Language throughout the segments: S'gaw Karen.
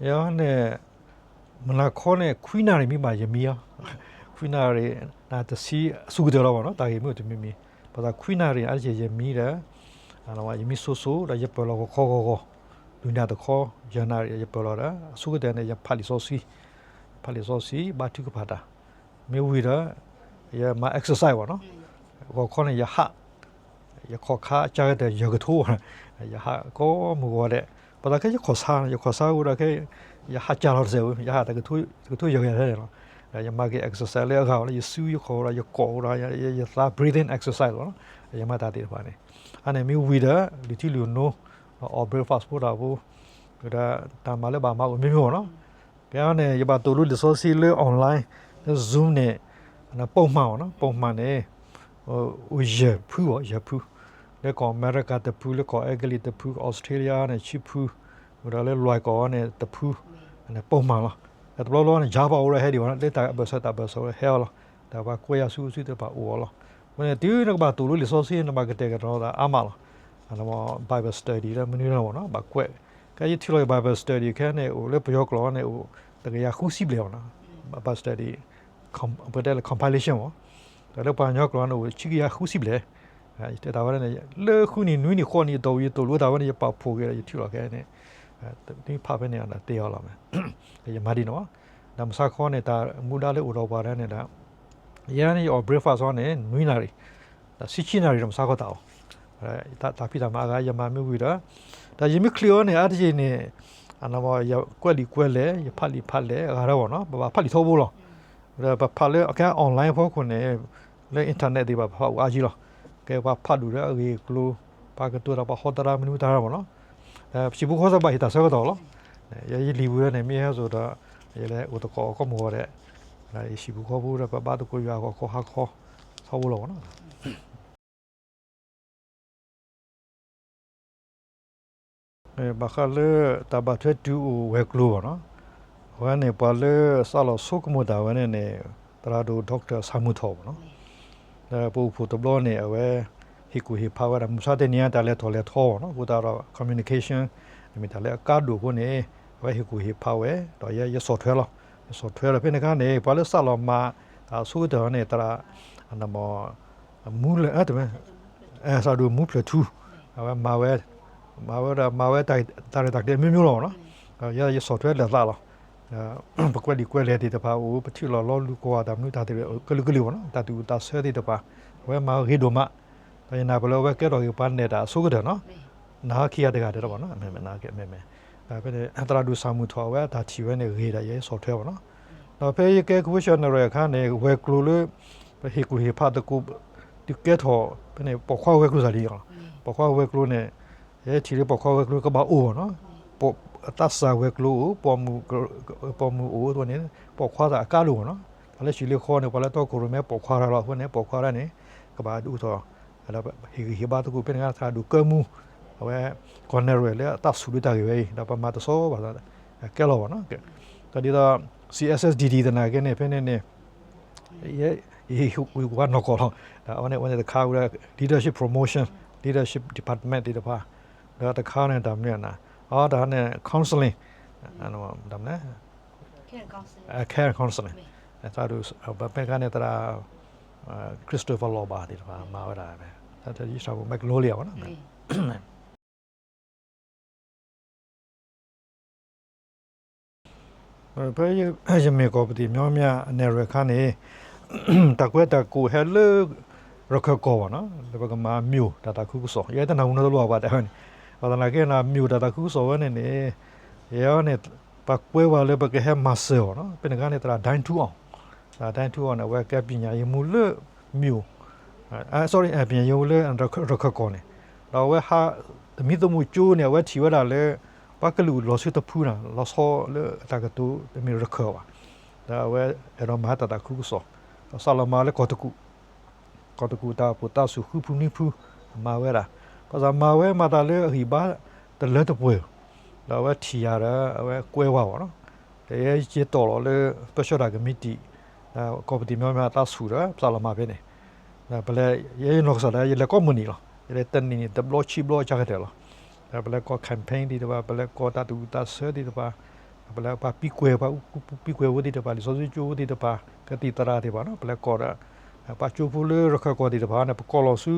ယန့ၣ် မုၢ်နၤခီန့ၣ် ခွံနၣ်ရံၣ်မ့ၢ်ဘၣ်ယမံလီၤ. ခွံနၣ်ရံၣ် နၤတဆံအဆူၣ်ကတၢၢ်လီၤမ့ၢ်နီၤ, တၢ်ဂ့ၢ်မ့ၢ်အိၣ်တမံၤမံၤ, ဘၣ်ဆၣ်ခွံနၣ်ရံၣ်အါတက့ၢ်ယမံဒီး ယမံဆိဆိဒီးယပၢၢ်လီၤဂီၤခီဂီၤဂီၤ, လွံၢ်နၣ်တခီ, ယဲၢ်နၣ်ရံၣ်ယပၢၢ်လီၤဒီး အဆိကတၢၢ်န့ၣ် ယဖးလံာ်စီဆှံ, ဖးလံာ်စီဆှံ ဘါထုကဖၣ်တၢ်, မ့ၢ်ဝံၤဒီး ယမၤ exercise ဘၣ်နီၤ, ဂီၤခီန့ၣ် ယဟး ယခီၣ်ခါကၢကတၢၢ်ယဲၢ်ကထိ, ယဟးကိးမုၢ်ဂီၤဒဲး, ပသးခဲယခီၣ်ဆါ, ယခီၣ်ဆါဝံၤဒီးခဲ ယဟးကၢလီၤတစဲးဝံၤ ယဟးတကထိယဲၢ်ကယၤထဲန့ၣ်လီၤ. ယမၤက့ၤ exercise လၢအဂၤလၢယစုယခီၣ်ဒီးယကိာ်ဒီး ယသး breathing exercise လီၤ. ယမၤတၢ်သ့ၣ်တဖၣ်န့ၣ်, အန့ၣ်မ့ၢ်ဝံၤဒီး လုၢ်ထံလုၢ်နိ, အီၣ် breakfast ဖိတၢ်ဖိ, ဒီးတၢ်မၤလၢဘၣ်မၤအိၣ်မ့ၢ်မ့ၢ်ဘၣ်နီၤ. ကဲန့ၣ် ယဘၣ်သိၣ်လိလံာ်စီဆှံလၢ online လၢ Zoom န့ၣ် ပိာ်မၣ်ဘၣ်နီၤ, ပိာ်မၣ်န့ၣ် အိၣ်ယဲၢ်ဖုဘၣ်, ယဲၢ်ဖု, လၢကီၢ်အမဲရကၤတဖု, လၢကီၢ်အဲကလံးတဖု, ကီၢ်အီစထြ့လယါန့ၣ် ဆံဖု, ဝံၤဒီးလၢလွဲၢ်ကီၢ်န့ၣ်တဖု, ပိာ်မၣ်လီၤ. တဘျီဘျီန့ၣ် ယါပာ်အိၣ်ဒီးဟဲဒံးဘၣ်နီၤ, လၢတၢ်ဘၢၣ်စၢၤတၢ်ဘၢၣ်စၢၤဟဲအီၤလီၤ. တၢ်ပှၤကွဲးယၤဆူဆူတဖၣ်အိၣ်အီၤလီၤ. အဃိန့ၣ် တုၤနကဘၣ်သိၣ်လိလံာ်စီဆှံ နဘၣ်ကတဲာ်ကတီၤသးအါမးလီၤ. Bible study လၢမနုၤလၢမ့ၢ်နီၤ ဘၣ်ကွဲး, ခဲယထံၣ်လီၤက့ၤ Bible study ခဲန့ၣ် အိၣ်လၢပယီၤကျိာ်န့ၣ် အိၣ်တကယၤဃုဆံဘျဲၣ်မ့ၢ်နီၤ, Bible study ပတဲလၢ compilation မ့ၢ်, တၢ်လၢပှၤကညီကျိာ်န့ၣ် အိၣ်ဆံကယၤဃုဆံဘျဲၣ်, ယတဲတၢ်ဝဲန့ၣ် လၢဃုနံၣ်နွံနံၣ်ဃိးနံၣ်အတီၢ်ဝံၤ ယသိၣ်လိတၢ်ဝဲန့ၣ် ယပာ်ဖှိၣ်က့ၤဒီး ယထံၣ်လီၤခဲန့ၣ်, တဖၣ်ဖဲန့ၣ်တဲအီၤလီၤ. ယမၤဒ်န့ၣ်ဘၣ်, ဒီးမုၢ်ဆါခီန့ၣ် တၢ်မူဒါလၢအိၣ်ဒီးပှၤဒၣ်န့ၣ်ဒီး ယဲန့ၣ်ယအီၣ် breakfast န့ၣ် နွံနၣ်ရံၣ်, ဒီးဆံဆံနၣ်ရံၣ်ဒီးမုၢ်ဆါခီတၢ်အီၣ်, တၢ်ဖံးတၢ်မၤအဂၤယမၤမ့ၢ်ဝံၤဒီး, ဒီးယမ့ၢ်ချံးအီၤန့ၣ် အါတက့ၢ်န့ၣ်, ယကွဲးလံာ်ကွဲးလဲၢ် ယဖးလံာ်ဖးလဲၢ်အဂၤဒီးဘၣ်နီၤ, ပဘၣ်ဖးလံာ်ထီဘိလီၤ. ဒီးပဖးလၢအခဲ online ဖီခိၣ်န့ၣ်, လၢ internet သ့ၣ်တဖၣ် ပဖးအိၣ်အါကံလီၤ. ကဲပှၤဖးဒိၣ်ဒီးအဂ့ၢ်အကျိၤ, ပှၤကတိၤတၢ် ပှၤဟီသရၣ်မနုၤတၢ်မ့ၢ်နီၤ, ပဟံၣ်ပူၤဃီသးဘၣ်ဟ့ၣ်တၢ်ဆၢကတီၢ်လီၤ. ယလံာ်ပူၤဒီးန့ၣ် မ့ၢ်ဟဲစိာ်ဒီး ယလဲၤအိၣ်သကိးအီၤကိးမုၢ်ဂီၤဒဲး, ယဟံၣ်ပူၤဃီဖိဒီး ပဘါသကိးယွၤအဂီၢ်ခီဟါခီ, ထီဘိလီၤမ့ၢ်နီၤ. ဘၣ်ဃးလၢတၢ်ဘၣ်ထွဲတုၤအိၣ်ဝဲၤကျိၤဘၣ်နီၤ, အဝဲန့ၣ် ပှၤလၢစးလီၤဆိကမိၣ်တၢ်ဝဲန့ၣ်န့ၣ် သရၣ်ဒိၣ် Doctor ဆၣ်မုၢ်ထီၣ်ဘၣ်နီၤ, ဒီးပအိၣ်ဖှိၣ်တဘျီန့ၣ် အဝဲဟ့ၣ်ကူၣ်ဟ့ၣ်ဖးဝဲဒၣ် မုၢ်ဆါတနံၤအံၤ တၢ်လဲၤထီၣ်လဲၤထီဘၣ်နီၤ, အဃိသတးဒီး communication မ့ၢ်တၢ်လၢအကါဒိၣ်အဃိန့ၣ် အဝဲဟ့ၣ်ကူၣ်ဟ့ၣ်ဖးဝဲ ဒီးယဲယဆီၣ်ထွဲလီၤ. ယဆီၣ်ထွဲလီၤဖဲန့ၣ်အခါန့ၣ် ပှၤလၢစးလီၤမၤတၢ်အဆိကတၢၢ်န့ၣ် သရၣ် မူလၢ သရၣ်ဒိၣ်မူဖျၢၣ်ထူ, အဝဲမၤဝဲ, မၤဝဲဒၣ် မၤဝဲတၢ်ရဲၣ်တၢ်ကျဲၤအမျိုးမျိုးလီၤနီၤ, ယဲယဆီၣ်ထွဲလီၤသးလီၤ. ပကွဲးလံာ်ကွဲးလဲၢ်သ့ၣ်တဖၣ်အိၣ်, ပထံၣ်လီၤလီၤလူၤကွၢ်တၢ်မနုၤတၢ်သ့ၣ်တဖၣ်ကလုာ်ကလုာ်ဘၣ်နီၤ, တၢ်သူၣ်ဝံၣ်သးဆၢသ့ၣ်တဖၣ်, အဝဲမၤဂ့ၤဒိၣ်မး, ဒီးယနာ်ပှၤလၢအဝဲကဲထီၣ်က့ၤပှၤနဲၣ်တၢ်အဆိကတၢၢ်နီၤ, နဟးခံဂၤတဂၤတဘၣ်နီၤ, မ့မ့ၢ် ဖဲန့ၣ် သရၣ်ဒိၣ်ဆၣ်မုၢ်ထီၣ်အဝဲအတၢ်ထံၣ်ဝဲန့ၣ်ဂ့ၤဒီးယဲဆီၣ်ထွဲဘၣ်နီၤ, ဒီးဖဲယကဲ commissioner အခါန့ၣ် ဝဲၤကျိၤလၢ ပဟ့ၣ်ကူၣ်ဟ့ၣ်ဖးသကိး တုၤကဲထီၣ်ဖဲန့ၣ် ပိာ်ခွါဝဲၤကျိၤစၢ်လံလီၤ, ပိာ်ခွါဝဲၤကျိၤန့ၣ် ယဲထံၣ်လၢပိာ်ခွါဝဲၤကျိၤကဘၣ်အိၣ်ဘၣ်နီၤ, သးစၢ်ဝဲၤကျိၤအိၣ်, ပိာ်မုၣ်အိၣ်အဃိန့ၣ် ပိာ်ခွါသးအကါဒိၣ်ဘၣ်နီၤ, တၢ်လၢဟံၣ်လၢဃီန့ၣ် ပှၤလၢတီခိၣ်ရိၣ်မဲပိာ်ခွါတၢ်လီၤအဃိန့ၣ် ပိာ်ခွါတၢ်န့ၣ် ကဘၣ်ဒုးအိၣ်ထီၣ် ဟ့ၣ်ဂံၢ်ဟ့ၣ်ဘါသကိးဖဲန့ၣ်အခါ သရၣ်ဒိၣ်ကၢမူ အဝဲ ကီၢ်နဲၣ်ရွဲၣ်လၢအသးဆူၣ်လၢတၢ်ဂ့ၢ်ဝဲအံၤ ဒီးပမၤတဆီဘၣ် ကဲလီၤဘၣ်နီၤ, ဒီးဒ်သိး စီ အ့း အက်စ် ဒီး ဒီး သနာ်က့န့ၣ် ဖဲန့ၣ်န့ၣ် ယဟ့ၣ်ကူၣ်ဟ့ၣ်ဖးနီၢ်ကီၢ်လီၤ, ဒီးအဝဲန့ၣ် အဝဲန့ၣ်တခါဝဲဒၣ် leadership promotion, leadership department သ့ၣ်တဖၣ်, ဒီးတခါန့ၣ် တၢ်မနုၤန့ၣ် အီတၢ်န့ၣ် counseling, တၢ်မနုၤ care counseling, သရၣ်ဒိၣ် ဖဲန့ၣ်အခါန့ၣ် သရၣ် Christopher Lorber သ့ၣ်တဖၣ် မၤဝဲဒၣ် သရၣ်ဒိၣ် Magnolia ဘၣ်နီၤ ဖဲယမ့ၢ်ကီၢ်ပသံၣ်မီမၠၣ် နဲၣ်ရွဲၣ်အခါန့ၣ် တၢ်ကွဲးတၢ်ကိးဟဲလၢ ရခၢၣ်ကီၢ်ဘၣ်နီၤ လၢပကမၤ မၠိၣ် တၢ်သးခုကစီၣ် ယဲတနၢ်ဟူနီတဘျီဘၣ် တၢ်ဝဲန့ၣ် ဘၣ်သနာ်က့န့ၣ် မၠိၣ်တၢ်သးခုကစီၣ်ဝဲန့ၣ်န့ၣ် ယဲန့ၣ် ပှၤကွဲးဝဲလၢပကဟဲမၤစၢၤအီၤနီၤ ဖဲန့ၣ်အခါန့ၣ် သရၣ် ဒိၣ်ထူအီၣ် သရၣ် ဒိၣ်ထူအီၣ်န့ၣ် အဝဲကဲပညာရေးမှူးလၢ မၠိၣ် sorry ပညာရေးမှူးလၢ ရခၢၣ်ကီၢ်န့ၣ် ဒီးအဝဲဟး သမံသမိးကၠိန့ၣ် အဝဲထံၣ်ဝဲဒၣ်လၢ ပှၤကလုာ်အိၣ်လီၤဆူတဖုန့ၣ် လီၤဆီလၢအတၢ်ကတိၤတမ့ၢ်ရခၢၣ်ဘၣ်, ဒီးအဝဲအဲၣ်ဒိးမၤတၢ်သးခုကစီၣ်, ဒီးစးလီၤမၤလၢကီၢ်တကူၣ်, ကီၢ်တကူၣ်တၢ်အိၣ်ဖှိၣ်သးဆူၣ်ဃုဖုနွံဖု, မၤဝဲဒၣ်, ဘၣ်ဆၣ်မၤဝဲမၤသးလၢအဂံၢ်ဘါတလၢတပှဲၤ, ဒီးအဝဲထံၣ်ယၤဒီး အဝဲကွဲးဝဲဘၣ်နီၤ, ဒီးယဲယက့ၤတီၢ်လီၤလၢ ပၢဆှၢတၢ်ကမံးတံာ်, ဒီးကီၢ်ပသံၣ်မီမၠၣ်အသးဆူၣ်ဒီး ပစးလီၤမၤဖဲန့ၣ်, ဒီးပလဲၤ ယဲယနီၢ်ကစၢ်ဒၣ် ယလဲၤကိးမုၢ်နံၤလီၤ, ယလဲၤတနံၣ်န့ၣ် တဘျီခံဘျီကါကတၢၢ်လီၤ, ဒီးပလဲၤကိး campaign သ့ၣ်တဖၣ် ပလဲၤကိးတၢ်သူၣ်ဝံၣ်သးဆၢသ့ၣ်တဖၣ်, ပလဲၤပှၤပံကွဲၤ ပှၤပံကွဲၤဖိသ့ၣ်တဖၣ် လံာ်စီဆှံကၠိဖိသ့ၣ်တဖၣ် ကသံၣ်သရၣ်သ့ၣ်တဖၣ်နီၤ ပလဲၤကိးဒီး ပှၤကၠိဖိလၢရခၢၣ်ကီၢ်သ့ၣ်တဖၣ်န့ၣ် ပကိးလီၤဆူ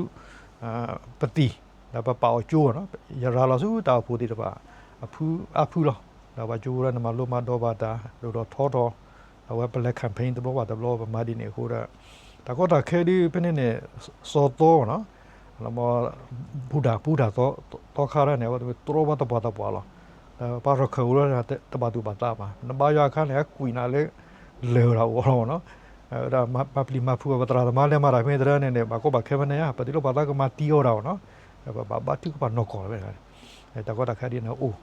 ပသံၣ် ဒီးပပာ်အီၤကၠိနီၤ ယရၤလီၤဆူတၢ်အိၣ်ဖှိၣ်သ့ၣ်တဖၣ် အဖုအါဖုလီၤ. ဒီးပှၤကၠိဖိလၢနမၤလိမၤဒိးဘၣ်တၢ် ဒိၣ်ထီၣ်ထီထီၣ် အဝဲပလဲၤ campaign တဘျီဘၣ်တဘျီ ပမၤဒ်န့ၣ်အဃိဒီး တၢ်ကီတၢ်ခဲဒ်ဖဲန့ၣ်န့ၣ် စီၤသီနီၤ ဘူၣ်တၢ်ပူတၢ်သီခါတၢ်န့ၣ် အဝဲတြီဘၣ်သပှၢ်သပှၢ်လီၤ. ဒီးပှၤရခၢၣ်အိၣ်လၢတဘၣ်သူၣ်ဘၣ်သးဘၣ် နဘါယွၤအခါန့ၣ် အကွံာ်နၤလၢ လၢာ်ဝဲဒၣ်အိၣ်လီၤနီၤ. ဝဲဒၣ်မၤပျံၤမၤဖုးအီၤ ပသရၣ်သမါလဲၤမၤတၢ်ဖဲန့ၣ်တရၢန့ၣ်န့ၣ် ဘၣ်ကီဘၣ်ခဲဖဲန့ၣ်ဧါ ပှၤသ့ၣ်လၢပှၤသးကမၤတံအီၤဒၣ်အီၤနီၤ. ပဘၣ်ဘါထုကဖၣ်နီၢ်ကီၢ်လီၤဝဲဒၣ် တၢ်ကီတၢ်ခဲဒ်န့ၣ်အိၣ်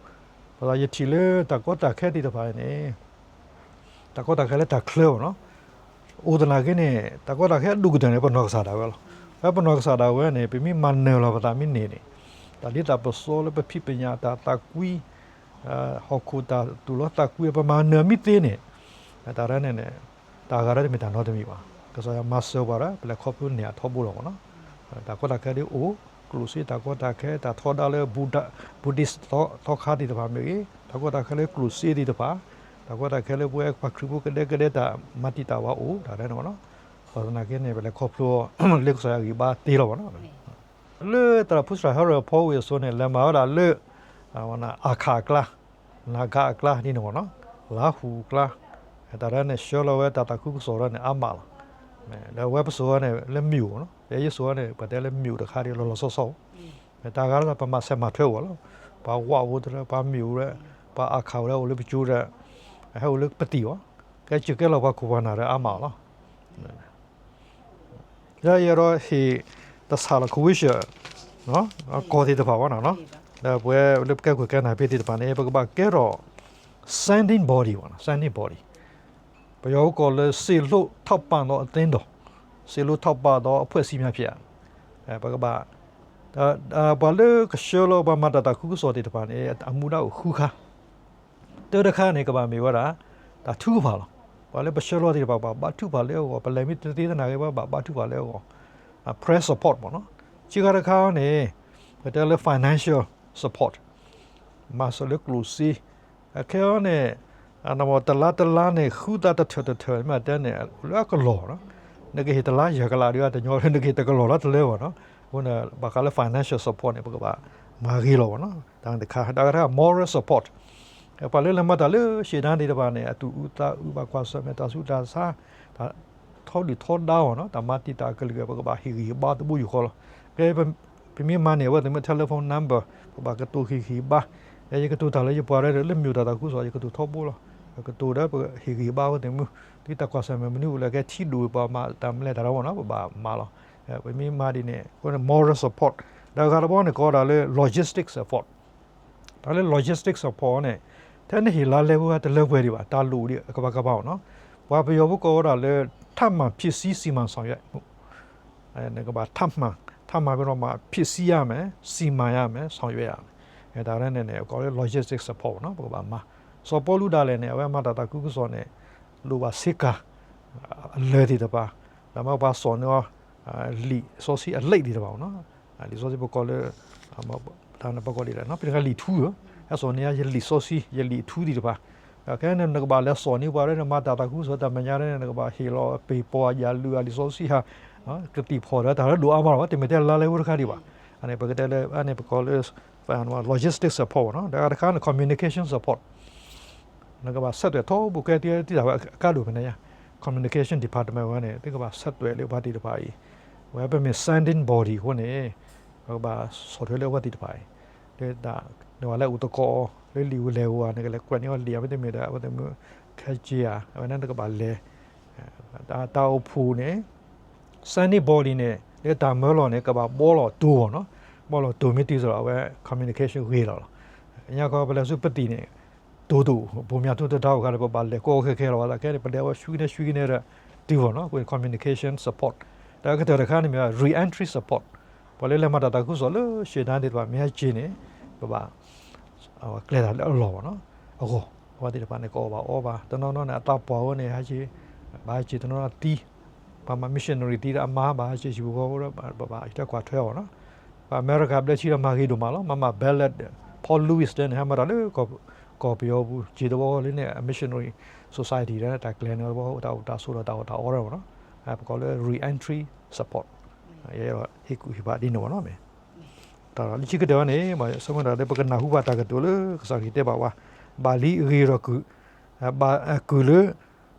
ပသးယထံၣ်လၢတၢ်ကီတၢ်ခဲသ့ၣ်တဖၣ်န့ၣ် တၢ်ကီတၢ်ခဲလၢတၢ်ချၢဘၣ်နီၤ အိၣ်သနာ်က့န့ၣ် တၢ်ကီတၢ်ခဲအဒိၣ်ကတၢၢ်န့ၣ် ပနီၢ်ကစၢ်ဒၣ်ဝဲလီၤ. ဖဲပနီၢ်ကစၢ်ဒၣ်ဝဲန့ၣ် ပမ့ၢ်မၤနၢၤလီၤပသးမ့ၢ်န့ၢ်န့ၣ် တၢ်လ့တၢ်ပစီလၢပဖံးပညၣ်တၢ်သးကွံ ဟီၣ်ခိၣ်တၢ်သူၣ်လီသးကွံ ပမၤနၢၤမ့ၢ်သ့န့ၣ် တၢ်ရဲၣ်န့ၣ်န့ၣ် တၢ်ဂၤရဲၣ်တမ့ၢ်တၢ်နီတမံၤဘၣ်. ကစၢ်ယွၤမၤစၢၤပှၤဒီး ပလဲၤခီဖျိန့ၢ်အထီဘိလီၤမ့ၢ်နီၤ. တၢ်ကီတၢ်ခဲဒ်အိၣ် ကျိၣ်စ့တၢ်ကီတၢ်ခဲ တၢ်ထီဒါလၢ Buddhist သီခါသ့ၣ်တဖၣ်မ့ၢ်ဂ့ၤ တၢ်ကီတၢ်ခဲလၢကျိၣ်စ့သ့ၣ်တဖၣ် တၢ်ကီတၢ်ခဲလၢပဝဲပှၤခရံာ်ဖိကဒဲကဒဲတၢ်မၤတံာ်တာ်ဝဲအိၣ် တၢ်ရဲၣ်န့ၣ်မ့ၢ်နီၤ. ဘၣ်ဆၣ်သနာ်က့န့ၣ် ပလဲၤခီဖျိ လၢကစၢ်ယွၤဂံၢ်ဘါသ့လီၤမ့ၢ်နီၤ. လၢသရၣ်ဖုစရၣ်ဟဲရၢၣ်ဖီဝ့ၢ်အစိၤန့ၣ် လဲၤမၤဝဲဒၣ်လၢ အခၣ်အကျါ နၤကါအကျါဒ်န့ၣ်မ့ၢ်နီၤ လါဟူအကျါ တၢ်ရဲၣ်န့ၣ် ဆှၢလီၤဝဲတၢ်သးခုကစီၣ်ဒီးန့ၣ် အါမးလီၤ. ဒီးဝဲပစိာ်ဝဲန့ၣ် လၢမၠိၣ်မ့ၢ်နီၤ ယဲယစိာ်ဝဲန့ၣ် ပတဲလၢမၠိၣ်တခါဒ်လီၤလီၤဆီဆီ တၢ်ဂၤလၢပမၤဆဲးမၤထွဲအီၤလီၤ. ပှၤဝးဖိတရၢ ပှၤမၠိၣ်ဒီး ပှၤအခၣ်အိၣ်လၢအိၣ်လၢပကၠိဒီး ဟဲအိၣ်လၢပသံၣ်အီၤ ကဲစၢၤကဲလီၤပှၤခိၣ်ပှၤနၢ်ဒီးအါမးလီၤ. လၢယအဲၣ်ဒိးဟ့ၣ် တၢ်ဆၣ်လီၤ ခဝ့ၡၢၣ် ကီၢ်သ့ၣ်တဖၣ်ဝဲနီၤ ဒီးပဝဲလၢပကဲခိၣ်ကဲနၢ်ဖဲသ့ၣ်တဖၣ်န့ၣ် ပကဘၣ်ကဲထီၣ် standing body ဝဲနီၤ standing body ပယီၤကိးလၢ စေလွှတ်ထောက်ပံ့သောအသင်းတော် စေလွှတ်ထောက်ပံ့သောအဖွဲ့အစည်းများဖြစ်ရမယ် ပကဘၣ် ပှၤလၢကဆှၢလီၤပှၤမၤတၢ်သးခုကစီၣ်သ့ၣ်တဖၣ်န့ၣ် အမူဒါအိၣ်ဃုခါ တၢတခါန့ၣ် ကဘၣ်မ့ၢ်ဝဲဒၣ် တၢ်ထုကဖၣ်လီၤ. ပှၤလၢပဆှၢလီၤသ့ၣ်တဖၣ် ပှၤဘါထုကဖၣ်လၢအဂီၢ် ပလဲၤမ့ၢ်တသ့သနာ်က့ ပှၤဘၣ်ဘါထုကဖၣ်လၢအဂီၢ် press support မ့ၢ်နီၤ. ခံခါတခါန့ၣ် ပတဲလၢ financial support မၤစၢၤလၢကျိၣ်စ့ အခဲအံၤန့ၣ် တလါတလါန့ၣ် ဃုသးတထၢၣ်တထၢၣ် မ့ၢ်တဲန့ၣ် လၢအကလီၢ်နီၤ နကဟ့ၣ်တလါယဲၢ်ကလးဒီးတညီ နကဟ့ၣ်တကလီၢ်လၢတလၢဘၣ်နီၤ. အဃိန့ၣ် ဘၣ်ဃးလၢ financial support န့ၣ် ပကဘၣ်မၤဂ့ၤလီၤဘၣ်နီၤ တၢ်တခါ တၢ်တခါ moral support ပှၤလၢလဲၤမၤတၢ်လၢရှေ့တန်းသ့ၣ်တဖၣ်န့ၣ် အသူၣ်အုးသးအုး ဘၣ်ကွၢ်ဆၢၣ်မဲာ်တၢ်ဆူးတၢ်ဆါ တၢ်ထီဒုၣ်ထီဒါအီၤနီၤ တၢ်မၤတံာ်တာ်အကလုာ် ပကဘၣ်ဟ့ၣ်ဂံၢ်ဟ့ၣ်ဘါတဘိယူၢ်ဃီလီၤ. ကဲ ပမ့ၢ်မၤန့ၢ်အဝဲသ့ၣ်မ့ၢ် telephone number ပဘၣ်ကတိၤဟ့ၣ်ဂံၢ်ဟ့ၣ်ဘါ ယကတိၤတၢ်လၢယပှၤရဲၣ်လၢမ့ၢ်တၢ်သးခုကစီၣ် ယကတိၤထီဘိလီၤ. ကတိၤဒီးပဟ့ၣ်ဂံၢ်ဟ့ၣ်ဘါအဝဲသ့ၣ်မ့ၢ် သုတၢ်ကွၢ်ဆၢၣ်မဲာ်မနုၤအိၣ်လဲၣ် ကဲထံဒိၣ်ပှၤမၤတၢ်မလဲၣ်တၢ်ဒီးမ့ၢ်နီၤ ပဘၣ်မၤလီၤ. ပမ့ၢ်မၤဒ်န့ၣ် အဃိန့ၣ် moral support ဒီးအဂၤတဘျီန့ၣ် ကိးဒၣ်လၢ logistic support တၢ်လၢ logistic support န့ၣ် ထဲနဟ့ၣ်လါလဲဖိတလၢပှဲၤဒံးဘၣ် တၢ်လိၣ်ဒံးအကဘၣ်ကဘၣ်အီၤနီၤ. ပှၤပယီၤဖိကိးဝဲဒၣ်လၢ ထပ်မံဖြစ်စည်းစီမံဆောင်ရွက်မှု နကဘၣ် ထပ်မံ ထပ်မံပြီးတော့မှ ဖြစ်စည်းရမယ် စီမံရမယ် ဆောင်ရွက်ရမယ် တၢ်ရဲၣ်န့ၣ်န့ၣ် ကိးလၢ logistic support နီၤ ပကဘၣ်မၤ စီၤပီလူးဒၣ်လဲာ်န့ၣ် အဝဲမၤတၢ်သးခုကစီၣ်န့ၣ် လိၣ်ဘၣ်ဆ့ကၤ အလၢာ်သ့ၣ်တဖၣ် ဒီးမ့ၢ်ပှၤစိာ်န့ၢ်အီၤ လံာ်စီဆှံအလံာ်သ့ၣ်တဖၣ်နီၤ လံာ်စီဆှံပကိးလၢ တၢ်န့ၣ်ပကိးဒ်လဲၣ် ဖဲတခါလံာ်ထူ ဟဲစိာ်န့ၢ်ယလံာ်စီဆှံ ယလံာ်အထူသ့ၣ်တဖၣ် ခဲအံၤန့ၣ် နကဘၣ်လဲၤစိာ်န့ၢ်ပှၤလၢနမၤတၢ်သးခုကစီၣ်တၢ်မဲာ်ညါန့ၣ် နကဘၣ်ဟ့ၣ်လီၤပ့ၤပီအယၣ်လုၢ်အလံာ်စီဆှံဟး ကသံၣ်ဖီၣ်ဒီးတၢ်လၢဒိၣ်အါမးလီၤ တမ့ၢ်ထဲလါလဲဖိတခါဒံးဘၣ် အန့ၣ်ပကတဲလၢ အန့ၣ်ပကိးလၢ logistic support နီၤ ဒီးတခါန့ၣ် communication support နကဘၣ်ဆက်သွယ်ထီဘိ ကဲသံသ့ၣ်တဖၣ်ဝဲအကါဒိၣ်ဖဲန့ၣ်ညါ communication department ဝဲန့ၣ် သုကဘၣ်ဆက်သွယ်လၢပှၤသ့ၣ်တဖၣ်အံၤ ဝဲပမ့ၢ် sending body အဃိန့ၣ် ပကဘၣ်ဆီၣ်ထွဲလၢအဝဲသ့ၣ်တဖၣ်အံၤ လၢတၢ် နဝဲလဲၤအိၣ်သကိးအီၤ လၢလံာ်ဝဲလဲၤဝဲ နကလဲၤကွဲးန့ၢ်အီၤလံာ် အဝဲသ့ၣ်မ့ၢ်ဒီး အဝဲသ့ၣ်မ့ၢ် ခဲက့ၤဧါ အဝဲန့ၣ်နကဘၣ်လဲၤ တၢ်အိၣ်ဖှိၣ်န့ၣ် sending body န့ၣ် လၢတၢ်မၢလီၤန့ၣ် ကဘၣ်ဘှီလီၤတိၤအီၤနီၤ ဘှီလီၤတိၤမ့ၢ်တုၤသိးဒီး အဝဲ communication ဂ့ၤလီၤလီၤ ညါခီပလဲၤဆူပသံၣ်န့ၣ် တိၤဒိၣ် ဘိးမၠးထိတဒါအိၣ်ဃာ်ဒီး ပဘၣ်လဲၤကိးခဲခဲလီၤ ဘၣ်ဆၣ်ခဲန့ၣ် ပလဲၤဝဲဆှံကနဲဆှံကနဲဒီး တုၤအီၤနီၤ communication support ဒီးကတၢၢ်တခါန့ၣ်မ့ၢ် reentry support ပှၤလၢလဲၤမၤတၢ်သးခုကစီၣ်လၢရှေ့တန်းသ့ၣ်တဖၣ် မ့ၢ်ဟဲက့ၤန့ၣ် ပဘၣ် ကျဲၤတၢ်လၢအလီၢ်ဘၣ်နီၤ အဂီၢ် အဝဲသ့ၣ်တဖၣ်န့ၣ် ကအီၣ်ဘၣ်အီဘၣ် တနီၤနီၤန့ၣ် အသးပှၢ်ဝဲန့ၣ် ဟဲက့ၤ ဘၣ်ဟဲက့ၤ တနီၤနီၤသံ ပှၤမၤ missionary သံဒီးအမါဘၣ်ဟဲက့ၤ ဟံၣ်ဖိဃီဖိဒီး ပဘၣ်အံးထွဲကွၢ်ထွဲအီၤနီၤ ပှၤအမဲရကၤဘျၢထံဒီးမၤဂ့ၤဒိၣ်မးလီၤ မၤမၤ ballad Paul Lewis တဲန့ၣ် ဟဲမၤတၢ်လၢကီၢ် ကီၢ်ပယီၤပူၤ က့ၤတဘီလၢန့ၣ် အ missionary society ဒီးတၢ်ကျဲၤန့ၣ်တဘီ တၢ်အိၣ်တၢ်ဆိးဒီးတၢ်အီၣ်တၢ်အီဒီးမ့ၢ်နီၤ, ပကိးလၢ re-entry support, ယဲဒီးဟ့ၣ်ကူၣ်ဟ့ၣ်ဖးဒ်န့ၣ်မ့ၢ်နီၤမ့ၢ်, တၢ်လၢခံကတၢၢ်န့ၣ် မ့ၢ်ဆၢမုၢ်တၢ်လၢပကနၢ်ဟူဘၣ်တၢ်ကတိၤလၢကစၢ်ခရံာ်တဲဘၣ်ဝဲ, ဘၣ်လံအဂ့ၤဒီးကုၢ်, ဘၣ်ကုၢ်လၢ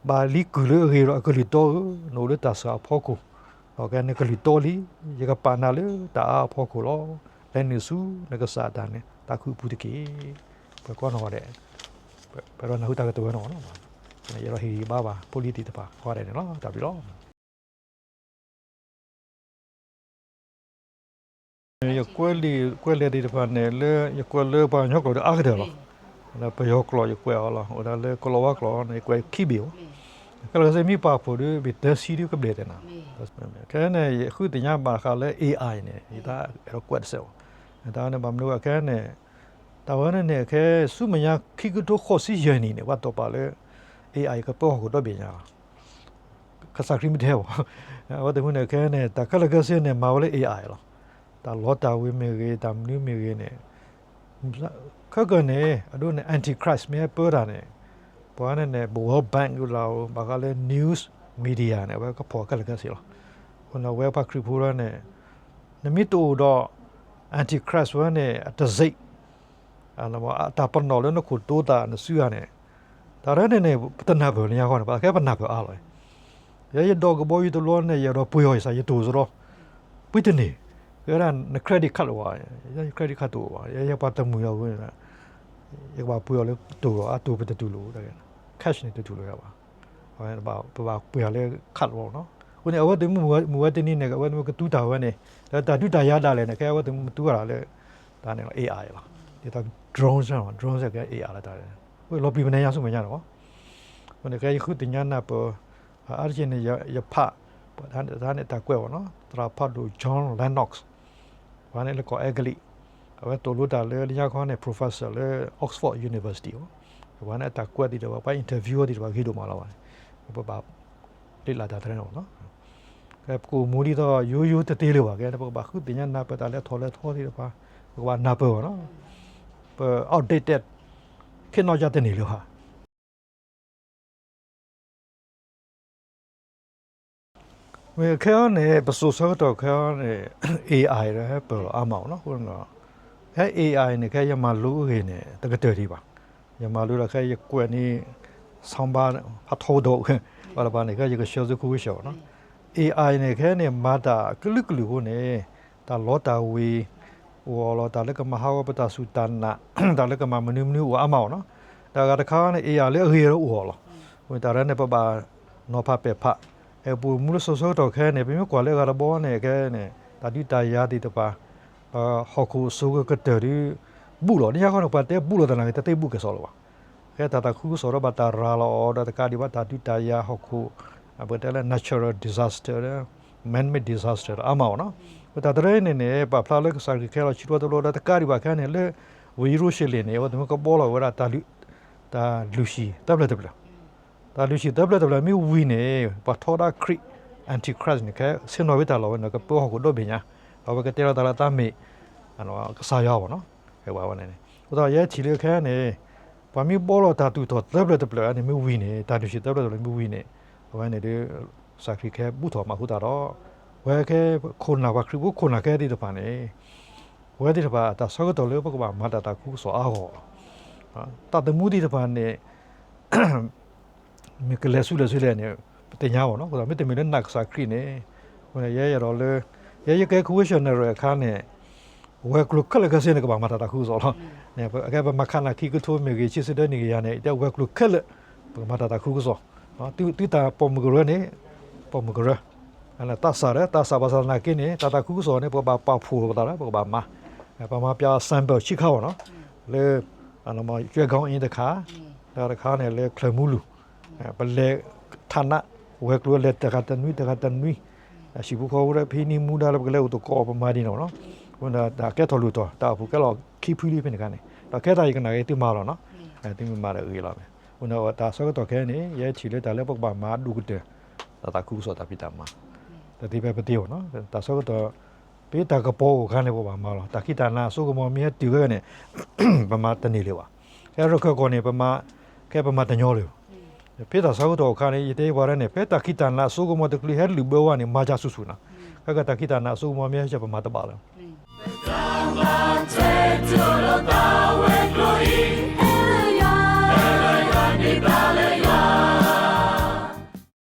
ဘၣ်လံကုၢ်လၢအဂ့ၤဒီးအကလုၢ်တီဧၢ, နအိၣ်လၢတၢ်စၢၤအဖီခိၣ်, ဒီးကဲနကလုၢ်တီလံ, ယကပာ်နၤလၢတၢ်အါအဖီခိၣ်လီၤ. လဲၤနုာ်ဆူနကစၢ်အတၢ်န့ၣ် တၢ်ခုအပူၤတက့ၢ်. ပကွၢ်နီၣ်ဂၤဒဲး, ပဒီးနၢ်ဟူတၢ်ကတိၤဝဲနီၣ်, ယအဲၣ်ဒိးဟ့ၣ်ဂံၢ်ဘါဘၣ် ဖိလံၤသ့ၣ်တဖၣ် ကိးဂၤဒဲးန့ၣ်လီၤ. တၢ်ဘျုးလီၤ. ယကွဲးလံာ်ကွဲးလဲၢ်သ့ၣ်တဖၣ်န့ၣ် လၢယကွဲးလၢပှၤကညီကျိာ်ဒီးအါကတၢၢ်လီၤ. လၢပယီၤကျိာ်ယကွဲးအီၤလီၤ. အိၣ်ဒၣ်လၢကလီၤဝါကျိာ်န့ၣ် ယကွဲးခံဘ့ၣ်လီၤ. ခဲလၢာ်ခဲဆ့မ့ၢ်ပာ်ဖှိၣ်ဒီး ဘ့ၣ်သၢဆံဒီးကဘျဲၣ်သ့ၣ်နၤ. ခဲန့ၣ် ယဃုသ့ၣ်ညါဘၣ်ဃးလၢ AI န့ၣ် ယတၢ်အဲၣ်ဒိးကွဲးတစဲးလီၤ. တၢ်ဝဲန့ၣ်ဘၣ်မနုၤအဃိန့ၣ် တၢ်ဝဲန့ၣ်န့ၣ် ခဲဆူမဲာ်ညါခံကထိဃိးဆံယဲၢ်နံၣ်န့ၣ် ပှၤတီၢ်ပာ်လၢ AI ကပၢဟီၣ်ခိၣ်ဒီဘ့ၣ်ညါလီၤ. ကစၢ်ခရံာ်မ့ၢ်တဟဲဘၣ်. အဝဲသ့ၣ်မနုၤန့ၣ် ခဲန့ၣ် တၢ်ခဲလၢာ်ခဲဆ့န့ၣ် မၤဝဲလၢ AI လီၤ. တၢ်လီတၢ်ဝ့ၤမ့ၢ်ဂ့ၤ တၢ်မနုၤမ့ၢ်ဂ့ၤန့ၣ် ခဲကနံၣ်န့ၣ် အဒိန့ၣ် Antichrist မ့ၢ်ဟဲပၢတၢ်န့ၣ် ပှၤန့ၣ်န့ၣ် World Bank ဒုးလၢ ဘၣ်ဃးလၢ news media န့ၣ် အဝဲကဖီၣ်ခဲလၢာ်ခဲဆ့လီၤ. အဃိန့ၣ် အဝဲပှၤခရံာ်ဖိလၢန့ၣ် နမ့ၢ်တအိၣ်ဒီး Antichrist ဝဲန့ၣ် အတစ့း အတၢ်ပနီၣ်လၢနခိၣ်တိသးနစုဂၤန့ၣ် တၢ်ရဲန့ၣ်န့ၣ် ပတနၢ်ပၢၢ်လၢညါဃီန့ၣ် ပှၤခဲပနၢ်ပၢၢ်အါလီၤ. ယဲယဒိးကဘီယူၤတဘျီန့ၣ် ယအဲၣ်ဒိးပှ့ၤအီၤယသး ယတိၢ်စရီ ပှ့ၤတန့ၢ်, ကဲဒၣ်န credit card လၢၤဘၣ်, ယ credit card တအိၣ်ဘၣ်, ယဲယပှၤတမှံၤလီၤအဃိန့ၣ် ယကဘၣ်ပှ့ၤအီၤလၢတိၢ်လီၤ အတိၢ်ပတတူၢ်လိာ်, cash န့ၣ်တတူၢ်လိာ်ယၤဘၣ်. ပဘၣ်ပှ့ၤအီၤလၢ card လီၤနီၤ. အဃိန့ၣ် အဝဲသ့ၣ်မ့ၢ်မုၢ်ဝဲတနံၤန့ၣ် အဝဲသ့ၣ်မ့ၢ်ကသူတၢ်ဝဲန့ၣ် လၢတၢ်ဒုးတၢ်ယၤဒၣ်လဲာ်န့ၣ် ခဲအဝဲသ့ၣ်မ့ၢ်မသူတၢ်လၢ တၢ်န့ၣ်လီၤ AI လီၤ. ဒ်သိး drone န့ၣ် drone ကဲ AI လီၤတၢ်, လီၤပျံၤပနံၤညါဆူမဲာ်ညါန့ၣ်လီၤ. အဃိန့ၣ် ခဲယဃုသ့ၣ်ညါနၢ်ပၢၢ် အါတက့ၢ်န့ၣ် ယဖး တၢ်န့ၣ်တၢ်ကွဲးဘၣ်နီၤ သရၣ်ဖးဒိၣ် John Lennox ပှၤန့ၣ်လၢကီၢ်အဲကလံး, အဝဲသိၣ်လိတၢ်လၢလၢညါခီန့ၣ် professor လၢ Oxford University အီၤ, ပှၤန့ၣ်အတၢ်ကွဲးသ့ၣ်တဖၣ် ပှၤ interview သ့ၣ်တဖၣ်ဂ့ၤဒိၣ်မးလီၤဘၣ်န့ၣ်, ပဘၣ်လ့ၣ်လၢတၢ်တရၢန့ၣ်လီၤ. ကဲပကအိၣ်မူဒ်သိးယိယိတသ့လၢၤဘၣ်, ကဲပကဘၣ်ဃုသ့ၣ်ညါနၢ်ပၢၢ်တၢ်လဲၤထီၣ်လဲၤထီသ့ၣ်တဖၣ်, ပကဘၣ်နၢ်ပၢၢ်ဘၣ်နီၤ, ပ outdated ခဲနီၢ်ယါတန့ၢ်လၢၤဘၣ်. မ့ၢ်ခဲအံၤန့ၣ် ပစိၤဆၢကတီၢ်ခဲအံၤန့ၣ် AI ဒီးဟဲပၢၢ်လီၤအါမးနီၤ, အဃိ ဟဲ AI န့ၣ် ခဲယမၤလိအဂ့ၢ်န့ၣ် တကတၢၢ်ဒံးဘၣ်, ယမၤလိဒီးခဲယကွဲးန့ၣ် sound bar ဟးထီၣ်ဝဲဒီး ဘၣ်တဘၣ်န့ၣ် ခဲယကဆှၢသု question နီၤ, AI န့ၣ် ခဲန့ၣ် မၤတၢ်ကလုာ်ကလုာ်အဃိန့ၣ် တၢ်လီတၢ်ဝ့ၤ အိၣ်အီၤလီၤ, တၢ်လၢကမၤဟးဂီၤပတၢ်စူၢ်တၢ်နာ်, တၢ်လၢကမၤမနုၤမနုၤအိၣ်အါမးနီၤ, တၢ်ဂၤတခါန့ၣ် AI လၢအဂ့ၤဒီးအိၣ်အီၤလီၤ, တၢ်ရဲန့ၣ် ပဘၣ်နီၤဖးပဲာ်ဖး, ပအိၣ်မူလၢစိၤဆၢကတီၢ်ခဲန့ၣ် ပမ့ၢ်ကွၢ်လၢအဂၤတဘီန့ၣ် ခဲန့ၣ် တၢ်ဒုးတၢ်ယၤသ့ၣ်တဖၣ် ဟီၣ်ခိၣ်အစိၤကကတၢၢ်ဒီး ဘူးလီၤ, လၢညါခီန့ၣ် ပှၤတဲဘူးလီၤသနာ်က့ တသ့ဘူးကစီၣ်လၢၤဘၣ်, ခဲတၢ်သးခုကစီၣ်ဒီးဘၣ်တၢ်ရၤလီၤအီၤဒီးတကးဒံးဘၣ်တၢ်ဒုးတၢ်ယၤဟီၣ်ခိၣ်, ပကတဲလၢ natural disaster ဒီး man-made disaster ဒီးအါမးအီၤနီၤ, ပတၢ်တရၢန့ၣ်န့ၣ် ပာ်ဖျါလၢကစၢ်ခရံာ်ခဲလီၤဆံးထီၣ်တဘျီဒီးတကးဒံးဘၣ်ခဲန့ၣ် လၢဝ့ၢ်ယရူၤၡလ့ၣ်န့ၣ် အဝဲသ့ၣ်မ့ၢ်ကဘှီလီၤဝဲဒၣ် တၢ်လုၢ်ဟံၣ်သၢဖျၢၣ်တဖျၢၣ် တၢ်လုၢ်ဟံၣ်သၢဖျၢၣ်တဖျၢၣ်မ့ၢ်ဝံၤန့ၣ် ပှၤထီဒါခရံာ် Antichrist န့ၣ် ခဲဆ့ၣ်နီၤဝဲတၢ်လီၢ်ဝဲန့ၣ် ကပၢဟီၣ်ခိၣ်ဒီဘ့ၣ်ညါ, ဒီးအဝဲကတဲလီၤသးလၢသးမ့ၢ် ကစၢ်ယွၤဘၣ်နီၤ, ဝဲန့ၣ်, အဃိသတးယဲထံၣ်လၢခဲန့ၣ် ပှၤမ့ၢ်ဘှီလီၤတၢ်သူၣ်ထီၣ်သၢဖျၢၣ်တဖျၢၣ်န့ၣ်မ့ၢ်ဝံၤန့ၣ် တၢ်လုၢ်ဟံၣ်သၢဖျၢၣ်တဖျၢၣ်မ့ၢ်ဝံၤန့ၣ်, အဝဲန့ၣ်ဒီး ကစၢ်ခရံာ်ခဲဘူၣ်ထီၣ်မၤဟူသတးဒီး ပဝဲခဲခိၣ်နၢ်ပှၤခရံာ်ဖိခိၣ်နၢ်ခဲသ့ၣ်တဖၣ်န့ၣ် ပဝဲသ့ၣ်တဖၣ်တၢ်ဆၢကတီၢ်လၢပကဘၣ်မၤတၢ်သးခုကစီၣ်အါဂီၢ်လီၤ. သးသမူသ့ၣ်တဖၣ်န့ၣ် မ့ၢ်ကလဲၤဆူလဲၣ်ဆူလဲၣ်န့ၣ် ပသ့ၣ်ညါဘၣ်နီၤ, မ့တမ့ၢ်လၢနာ်ကစၢ်ခရံာ်န့ၣ်, ယဲယအဲၣ်ဒိးလၢ ယဲယကဲ Christian အခါန့ၣ် ဝဲၤကျိၤခဲလၢာ်ခဲဆ့န့ၣ် ကဘၣ်မၤတၢ်သးခုကစီၣ်လီၤ. ကဲပမၤခးနၢ်ခံကထိမ့ၢ်ဂ့ၤ ဆံဆံတၢနံၣ်ဂ့ၤယၤန့ၣ် ယတဲဝဲၤကျိၤခဲလၢာ် ပကမၤတၢ်သးခုကစီၣ်, သုတၢ်ပိာ်မုၣ်ကရၢန့ၣ် ပိာ်မုၣ်ကရၢ သးစၢ်ဒီး သးစၢ်ဘၣ်ဆၣ်သနာ်က့န့ၣ် တၢ်သးခုကစီၣ်န့ၣ် ပကဘၣ်ပာ်ဖှိၣ်လိာ်ပသးဒီး ပကဘၣ်မၤ, ပမၤပၠး sample ဆံးခါအီၤနီၤ, လၢ ကၠွဲကီအ့တခါ, တခါတခါန့ၣ်လၢချၢၣ်မူလူၤ, ပလဲၤ ဌာန ဝဲၤကျိၤလဲၤတဂၤတနွံတဂၤတနွံ, ဟံၣ်ဖိဃီဖိဒီးဖဲန့ၣ်မူဒါလၢပကလဲၤအိၣ်သကိး ပမၤဒ်န့ၣ်နီၤ, တၢ်ကဲထီၣ်လိၣ်ထီၣ် တၢ်အိၣ်ဖှိၣ်ကဲလီၤခံဖုလံဖဲန့ၣ်ခါန့ၣ်, ဒီးခဲတၢ်ယကနၣ်က့ၤသုမၤလီၤနီၤ, သုမ့ၢ်မၤဒီးဂ့ၤလီၤ. အဃိန့ၣ်တၢ်ဆၢကတီၢ်ခဲအံၤန့ၣ် ယဲထံၣ်လၢတၢ်လၢပကဘၣ်မၤဒိၣ်ကတၢၢ် တၢ်သးခုကစီၣ်တၢ်ဖံးတၢ်မၤ, တသ့ဖဲပသ့အီၤနီၤ, တၢ်ဆၢကတီၢ် ပတၢ်ကပီၤအိၣ်အခါန့ၣ် ပဘၣ်မၤလီၤ, တၢ်ခံးတၢ်နၤအစိကမီၤမ့ၢ်ဟဲတုၤခဲန့ၣ် ပမၤတန့ၢ်လၢၤဘၣ်. ဟဲရၢၢ်ခၢၣ်ကီၢ်န့ၣ် ပမၤ, ခဲပမၤတညီလၢၤဘၣ်. ဖဲတၢ်ဆၢကတီၢ်အခါန့ၣ် ယတဲပှၤဒ်န့ၣ် ဖဲတၢ်ခံးတၢ်နးအစိကမီၤတကလုာ်ဟဲလုာ်ဘၢဝဲန့ၣ် မၤစၢၤဆူၣ်ဆူၣ်နီၤ. ခဲကတၢၢ်တၢ်ခံးတၢ်နးအစိကမီၤမ့ၢ်ဟဲဆၢပမၤတဘၣ်လၢၤ.